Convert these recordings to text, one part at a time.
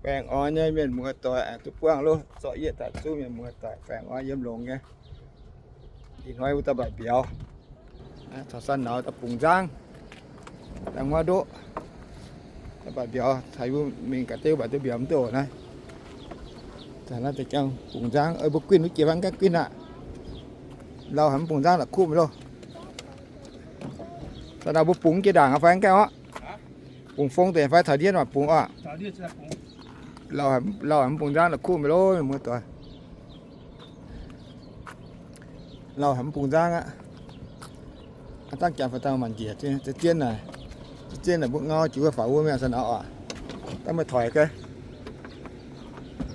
Baengh orn nyei mienh muoz doic, aengx duqv buangh loh, zorqv yietv daaih zuqv mienh muoz doic, baengh orn yiem longx nyei. Ih hnoi wuov dauh mbatc mbiauz, taux sanh naux daaih bungx nzangv, daaih nguaaiv ndoqv. Dauh mbatc mbiauz, taux mbuo mingh ga'deix mbatc duqv mbiauz mv duqv oc naaiv. Taux naaiv deix jangx bungx nzangv, mbuo guinh wuov jiex fai mv gaengh guinh aqv. Lauh haic mv bungx nzangv la'kuqv mingh loh. Da'nauh mbuo bungx jiex ndaangc fai mv gaengh orqc? Bungx fong deix fai taux ndiev maah bungx orqc? Lauh haic mv bungx nzangv la'kuqv mingh loh, mienh muoz doic. Lauh haic mv bungx nzangv aqv. Dangh janx fai dangh maanc njiec, zien-zien naaic, zien-zien naaic mbuo ngau jiex wuov faaux wuov mienh sanh naux oc. Dangh meih toic gaax.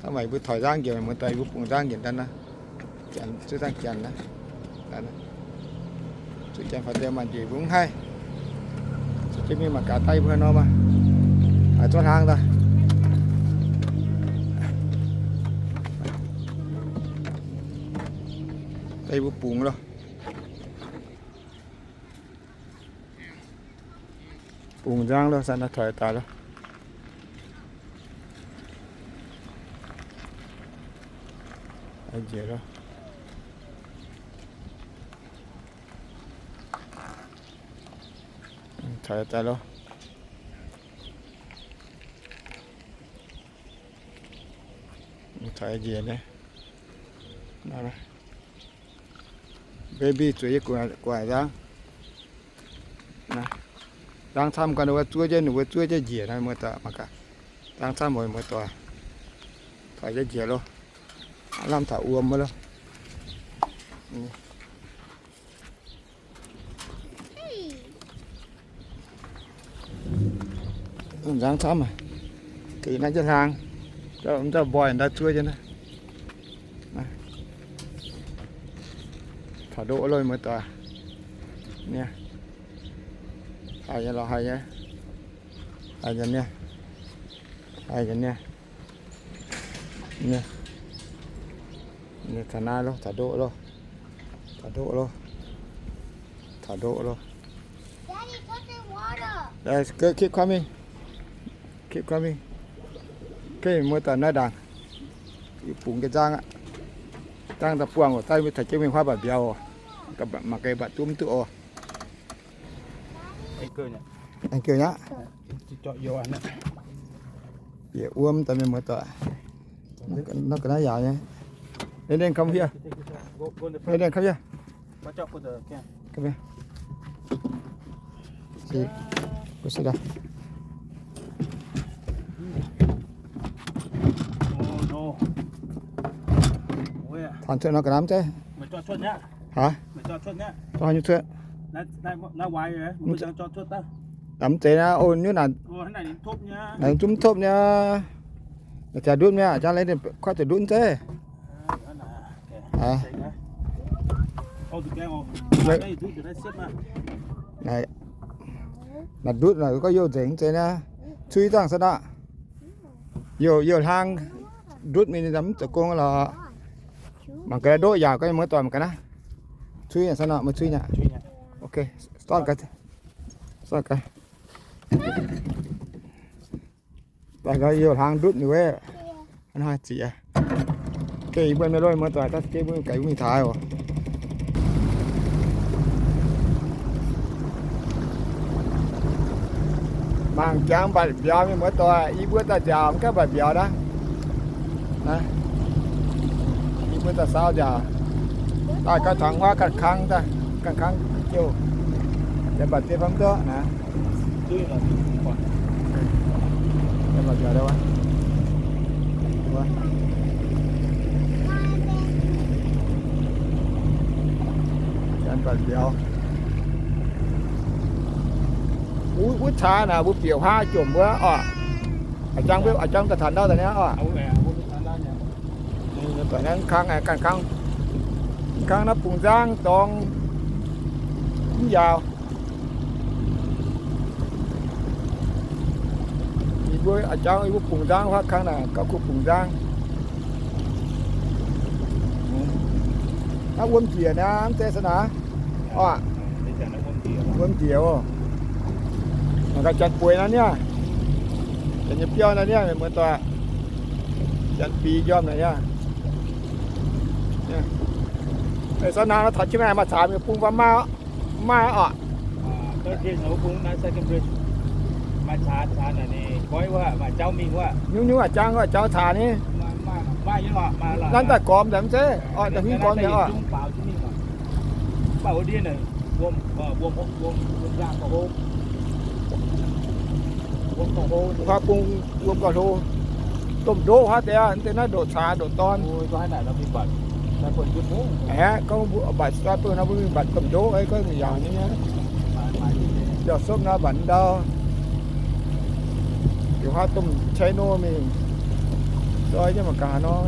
Dangh meih mbuo toic nzangv njiec, mienh muoz doic, mbuo bungx nzangv njiec daaih naaiv. Zuqc dangh janx naaiv. Zuqc janx faaux deix maanc njiec mbuo mv haih. Zuqc jienv mingh mangc gaax daaih mbuo haaix norm maah. Haaix zorqv hlang daaih. Daaih mbuo bungx loh. Bungx nzangv loh, sanh naaiv toic daaih loh. Njiec loh. Toic daaih loh. Toic njiec nyei. Baby zueiz yie gu'nguaaic nzangv. Nzangv camv gau, ninh mbuo zuov jienv, ninh mbuo zuov jienv njiec naaiv, muoz-doic mangc gaax. Nzangv camv, muoz-doic. Toic jienv njiec loh. Lamh taux wuom loh. Nzangv camv aqv. Ga'naaiv jienv hlang, mv dauh mboih ndau zuov jienv naaiv. Taux ndoqv loh, muoz-doic. Niaa, haih nyei lorqc, haih nyei. Haih nyei niaa, haih nyei niaa. Niaa, taux naaiv loh, taux ndoqv loh, taux ndoqv loh, taux ndoqv loh. Keep coming. Keep coming. Kei muoz-doic naaiv ndaangc, yie bungx ga'nzangv aqv. Dangh daaih buangh oc, daaih mingh taux jienv mingh huaav mbatc mbiauz oc. Mangc gaax mbatc duqv mv duqv oc. Aengx gouh nyei aqv. Bieqc wuom daaih mienh muoz-doic. Nor ga'naaiv yaauc nyei. Then, then come here. Then, then come here. Come here. Sit. Go sit down. Taux cuotv nor ga'naaiv mv zeiz. Haaix? Cuotv haaix nyungc cuotv? Mv zeiz naaiv, o, nyungc naaic, naaic zungv mv topv nyei. Jaax ndutv mi'aqv, jaax lai kuaaiv zuqc ndutv mv zeiz. Naaic ndutv naaic gorngv youh nzengc mv zeiz naaiv. Cui zaangh se naaiv. Youh, youh hlang ndutv mingh ninh mv zoux gong lorqc. Mangc gaax ndoqv yaauc gaax, muoz-doic mangc gaax naaiv. Cui nyei, se nor meih cui nyei. Ok, stop gaax. Stop gaax. Daaih gaax youh hlang ndutv ninh wuov. Hnangv naaiv ziec. Geh yie mbuo mienh loh, muoz-doic, daaih geh mbuo gaax mingh taux oc. Mangc jangx mbatc mbiauz mienh muoz-doic, yie mbuo daaih nziaauc mv gaengh mbatc mbiauz naaiv. Yie mbuo daaih saau nziaauc. Daaih gauh tangx huaav ganh kangv daaih, ganh kangv jouh. Janx mbatc deix fai mv duqv naaiv. Janx mbatc mbiauz. Wuov caa naaic mbuo bieqc huaav jomc wuov oc. A'jang, a'jang daaih taux ndau daaih niaa oc. Kang, kang, kang naaiv bungx nzangv dorngx mv yaauc. Yie mbuo a'jang yie mbuo bungx nzangv huaav kang naaic gauh kuh bungx nzangv. Naaiv wuom njiec naaiv mv zeiz se naaic. Oc, wuom njiec oc. Mangc gaax janx bueix naaiv niaa. Janx nyei biauv naaiv niaa, mienh muoz-doic. Janx-biz njormh naaic yaac. Saav naaiv taux qiex maaih maaih caax mingh bung fai maiv maaih oc. Nyungc-nyungc aac jangx jauv caax ni. Nanv daaih gormx nzengc mv zeiz oc, da'huin gormx nzengc oc. Wuov bung wuom gauh hlo, domh ndoqv wuov deix, deix naaiv ndoqc caax ndoqc dorn. Aeqv, gorngv mbuo mbatc soi beuh nor mbuo mingh mbatc domh ndoqv, gorngv mingh yaauc nyei. Biauv-sopv nor mbatc ndau. Liuz haaix domh channel mingh soi jienv mangc gaax nor.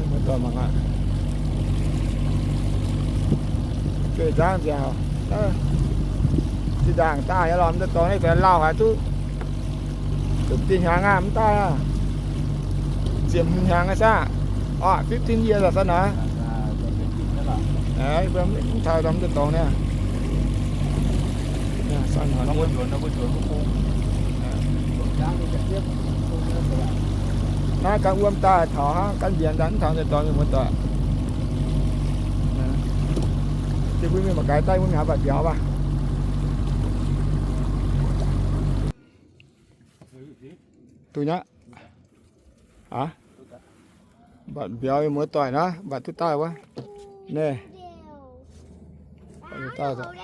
Muoz-doic mangc aqv. Jueiz nzangv nziaauc. Zinh ndaangc daaih nyei lorqc, mv deix dorngx naaiv deix lauh haic duqv zuqc dieh hnyangx aqv, mv daaih aqv. Ziepc hmz hnyangx aqv saah? Orqc, fifteen years lorqc, saav naaic. Mv taux mv deix dorngx naaiv. Naaiv gan wuom daaih taux hnangv gan mbienx daaih mv taux mv deix dorngx mienh muoz-doic. Mbuo mienh mangc gaax daaih mbuo mingh haaix mbatc mbiauz baac. Duqv nyei. Aav, mbatc mbiauz muoz-doic naaiv, mbatc duqv daaih wuov. Naaiv, mbatc duqv daaih.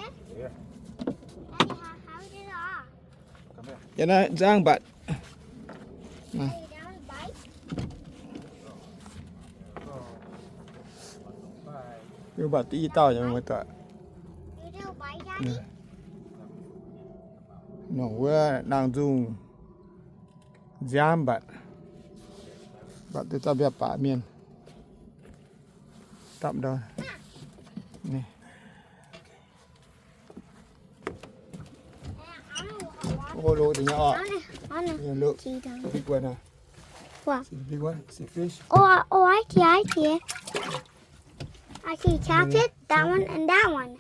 Yie naaiv nzangv mbatc. Yie mbatc duqv i dauh nyei muoz-doic. Nongc wuov nangh nzungh nziaamv mbatc, mbatc duqv dauh mbiauz-baac mienh. Dapv ndau. Big one, huh? See the big one? See fish? Oh, oh, I see, I see. I see, catch it. That one and that one.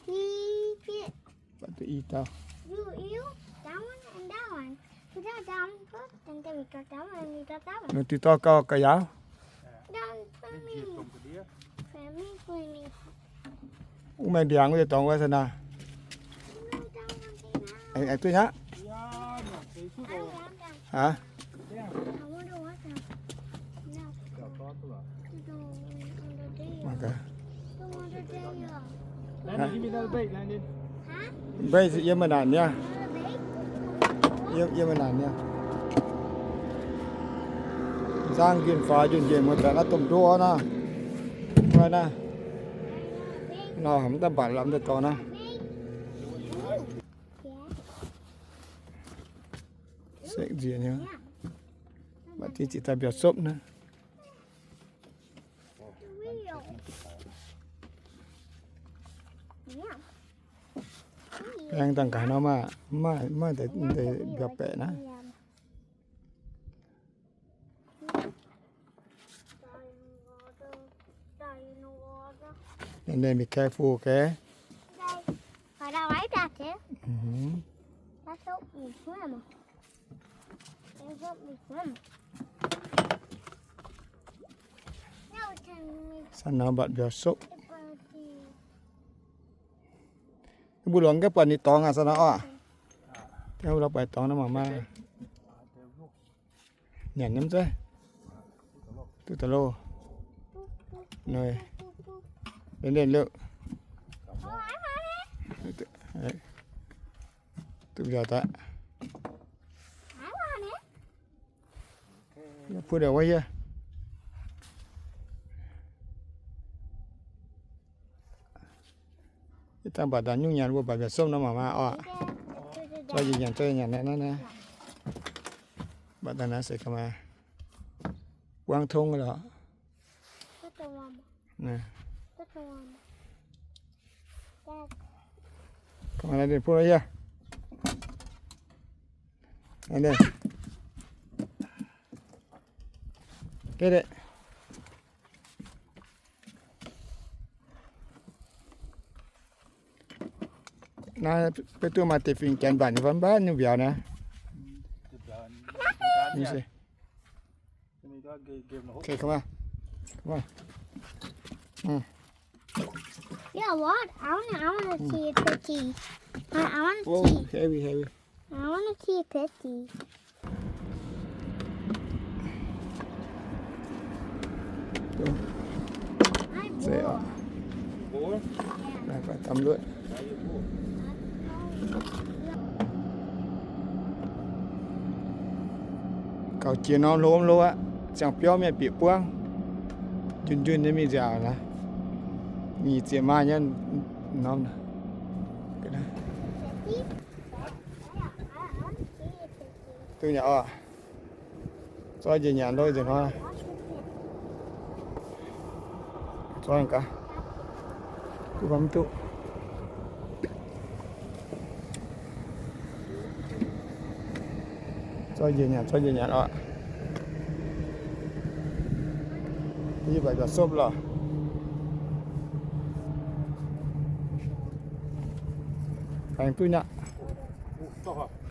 Catch it. Mbatc duqv i dauh. You, you, that one and that one. You got that one first, and then we got that one, and we got that one. Ninh duqv dorh gauh ga'yaauv. That one for me. For me, for me. Wuov maaih ndiangx wuov deix dorngx wuov saav naaiv. Aengx duqv nyei aqv. Haav? Mv baac yiem maaih naanc nyei. Yiem, yiem maaih naanc nyei. Nzangv nquin faaux njunh njiec muoz-doic naaiv domh ndoqv naaiv. Naaiv, naaiv, mv daaih mbatc lorqc, mv daaih dorngx naaiv. Sekv nziex nyei. Mbatc diqv zieqc daaih mbiauz-sopv naaiv. Aengx dangh gaax nor maah, mv maaih, mv maaih deix mbiauz-baeqc naaiv. Ninh, ninh be careful, okay? Saav nor mbatc mbiauz-sopv. Mbuo longc gaax buatc ninh dorngx aqv, saav nor oc. Mbuo longc buatc dorngx nor mangc maah. Nyanc nyei mv zeiz. Duqv da'lov. Nor, len len lorqc. Duqv mbiauz daaih. Put it over here. Ih dangh mbatc daaih nyungc nyanc, mbuo mbatc mbiauz-sopv nor mangc maah oc. Zorqv yie nyanc, zorqv yie nyanc naaiv, naaiv, naaiv. Mbatc daaih naaiv se ga'naaiv maaih buangv tongv lorqc. Ga'naaiv ninh put right here. Get it. Naaiv beiv duqv maaih deix fingx janx mbatc nyei fai mv baac nyungc mbiauz naaiv. Mv zeiz. Okay, come on. Come on. Mm. Yeah, what? I wanna, I wanna see a pretty. I, I wanna Whoa, see. Heavy, heavy. I wanna see a pretty. Go. I Say, uh, Bored? Yeah. Naaiv baac taux luoqc. Gauh jiex norm hlo hlo aqv, ziangh biauv mienh bieqc buangv, njunh njunh nyei mingh nziaauc naaiv. Nyic ziepc maaih nyei norm naaiv. Duqv nyanc oc. Zoi njiec nyanc ndo nzengc hnoi. Zoi gaax. Duqv mv duqv. Zoi njiec nyanc, zoi njiec nyanc oc. Yie mbuo mbiauz sopv lorqc. Aengx duqv nyanc.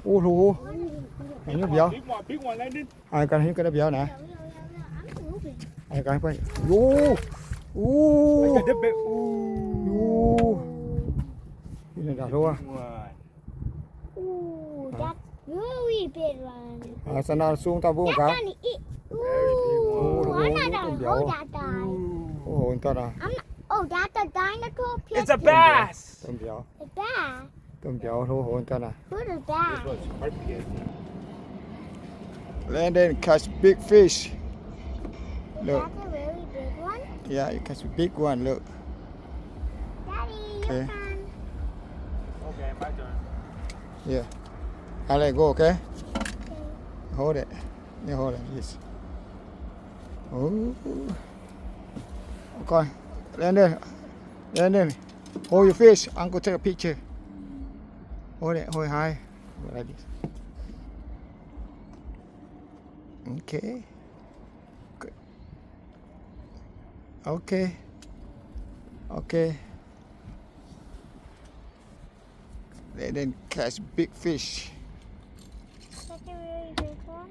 Uv hlo. Aengx nyungc mbiauz. Aengx ganh hiuv ganh mbiauz naaiv. Aengx ganh, o, o, o. Ooh, that's really big one. Aa, sanh naaiv sung dauh mbuo gaax. That's an e-, ooh, I don't know that guy. Hlo hlo daaih naaic. I'm, oh, that's a dinosaur picture. It's a bass. Domh mbiauz. A bass. Domh mbiauz hlo hlo daaih naaic. Who's a bass? Landon catch big fish. Look. Is that a really big one? Yeah, you catch a big one. Look. Daddy, your turn. Okay, my turn. Yeah. I let go, okay? Okay. Hold it. You hold it, please. Oh. Okay. Landon. Landon. Hold your fish. I'm gonna take a picture. Hold it. Hold it high. Like this. Okay. Good. Okay. Okay. They didn't catch big fish. That's a really big one.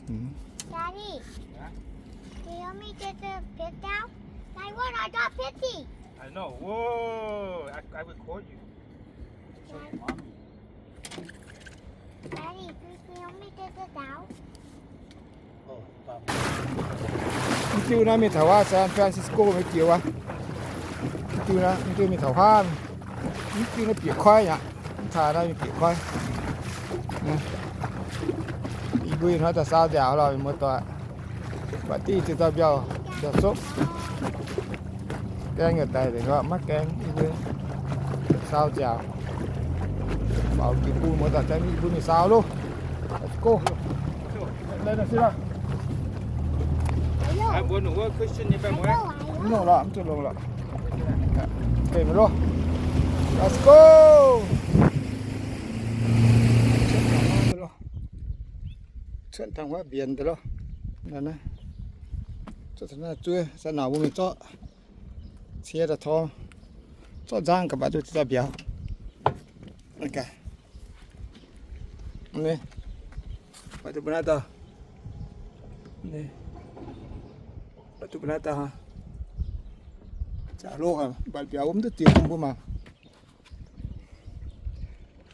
Hmm. Daddy, can you help me get the fish out? I want, I got fifty. I know. Whoa! I, I record you. Show your mommy. Daddy, please, can you help me get this out? Mv diuh naaiv mingh taux wuov San Francisco maiv jiex wuov. Mv diuh naaiv, mv diuh mingh taux wuov. Mv diuh naaiv bieqc koiv aqv. Mv taaix naaiv mingh bieqc koiv. Yie mbuo ih hnoi daaih saau nziaauc lorqc, mienh muoz-doic. Baac div ziouc dauh mbiauz, mbiauz sopv. Gaeng yaac daic nzengc lorqc, maiv gaeng, yie mbuo saau nziaauc. Faaux jiex bung muoz-doic, yie mbuo mingh saau loh. Let's go. Mv longc lorqc, mv zuqc longc lorqc. Let's go. Cuotv tangx wuov mbienx daaih loh. Cuotv taux naaiv zuov, saau naaic mbuo mingh zorqv cie daaih tor, zorqv nzangv gaax, mv baac duqv dauh mbiauz. Mv baac duqv mbuo naaiv dauh, mv baac duqv mbuo naaiv dauh, jaax loh, mv baac mbiauz wuov mv duqv diuh bun mbuo mangc.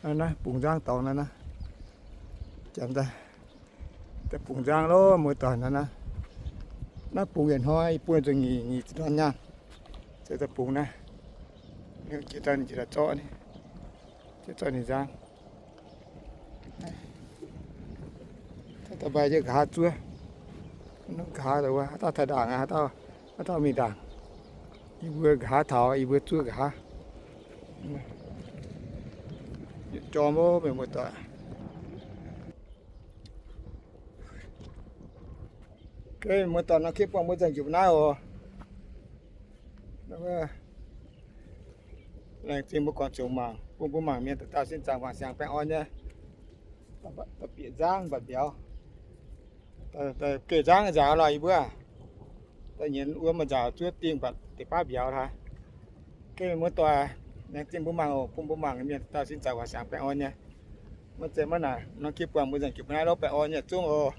Naaiv bungx nzangv dorngx naaiv naaiv. Janx daaih bungx nzangv loh, muoz-doic naaiv naaiv. Naaiv bungx yietc hnoi bun zuqc nyic, nyic ziepc norm nyaanh. Zoux daaih bungx naaiv. Jiex daaih ninh jiex daaih zorqv, jiex zorqv ninh nzangv. Daaih mbaih jienv nqa'haav zuov. Nqa'haav wuov, haaix dauh taaih ndaangc aqv, haaix dauh, haaix dauh mingh ndaangc. Yie mbuo nqa'haav taux, yie mbuo zuov nqa'haav. Yietc jorm ov, mienh muoz-doic. Mienh muoz-doic, norm clip buangh mbuo nzengc njiec mbuo naaiv oc. Laengz zingh mbuo guangc zuqc mangc, bun mbuo mangc mienh dauh dauh sin zaangc wangc siangx baengh orn nyei. Daaih bieqc nzangv mbatc mbiauz. Daaih geh nzangv nzaaux lorqc yie mbuo. Daaih nyienz wuom mbuo nzaaux zuov dingh mbatc deix baav mbiauz hlaax. Geh mienh muoz-doic, laengz zingh mbuo mangc oc, bun mbuo mangc mienh dauh dauh sin zaangc wangc siangx baengh orn nyei. Maiv zeiz maiv naaic, norm clip buangh mbuo nzengc jiex mbuo naaiv loh, baengh orn nyei zungv oc.